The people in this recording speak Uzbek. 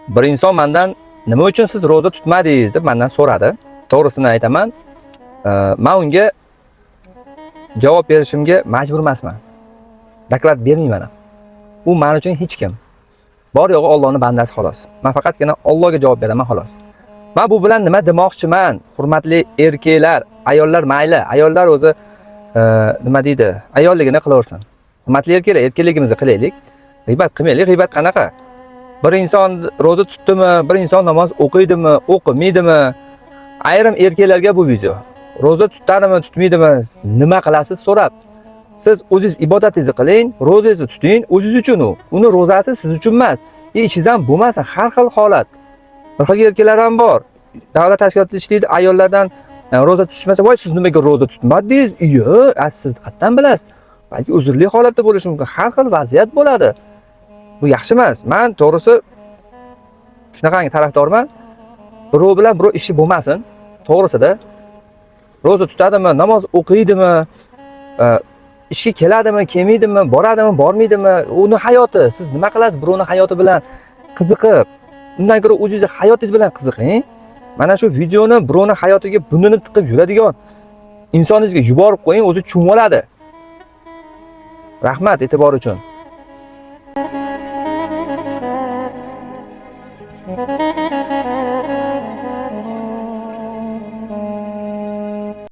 Bir inson mendan nima uchun siz ro'za tutmadingiz deb mendan so'radi. To'g'risini aytaman, men unga javob berishimga majbur emasman. Doklad bermayman ham. U men uchun hech kim. Bor yo'g'i Allohning bandasi xolos. Men faqatgina Allohga javob beraman xolos. Men bu bilan nima demoqchiman? Hurmatli erkaklar, ayollar mayli, ayollar o'zi nima deydi? Ayolligini qilaversin. Hurmatli erkaklar, erkakligimizni qilaylik. G'iybat qilmaylik, g'iybat qanaqa? Bir inson ro'za tutdimi, bir inson namoz o'qiydimi, o'qimaydimi? Ayrim erkaklarga bu video. Ro'za tutadimi, tutmaydimi, nima qilasiz so'rab. Siz o'zingiz ibodatingizni qiling, ro'zangizni tuting, o'zingiz uchun u. Uni ro'zasi siz uchun emas. Ishingiz ham bo'lmasin, har xil holat. Bir xil erkaklar ham bor. Davlat tashkilotida ishlaydi, ayollardan ro'za tutishmasa, voy siz nimaga ro'za tutmadingiz? Iyo, siz qayerdan bilasiz? Balki uzrli holatda bo'lishi mumkin. Har xil vaziyat bo'ladi. Bu yaxshi emas. Men to'g'risi shunaqangi tarafdorman. Birov bilan birov ishi bo'lmasin. To'g'risida ro'za tutadimi, namoz o'qiydimi, ishga keladimi, kelmaydimi, boradimi, bormaydimi, uni hayoti. Siz nima qilasiz birovning hayoti bilan qiziqib? Undan ko'ra o'zingizni hayotingiz bilan qiziqing. Mana shu videoni birovning hayotiga burnini tiqib yuradigan insoningizga yuborib qo'ying, o'zi tushunib oladi. Rahmat e'tibor uchun. Thank you.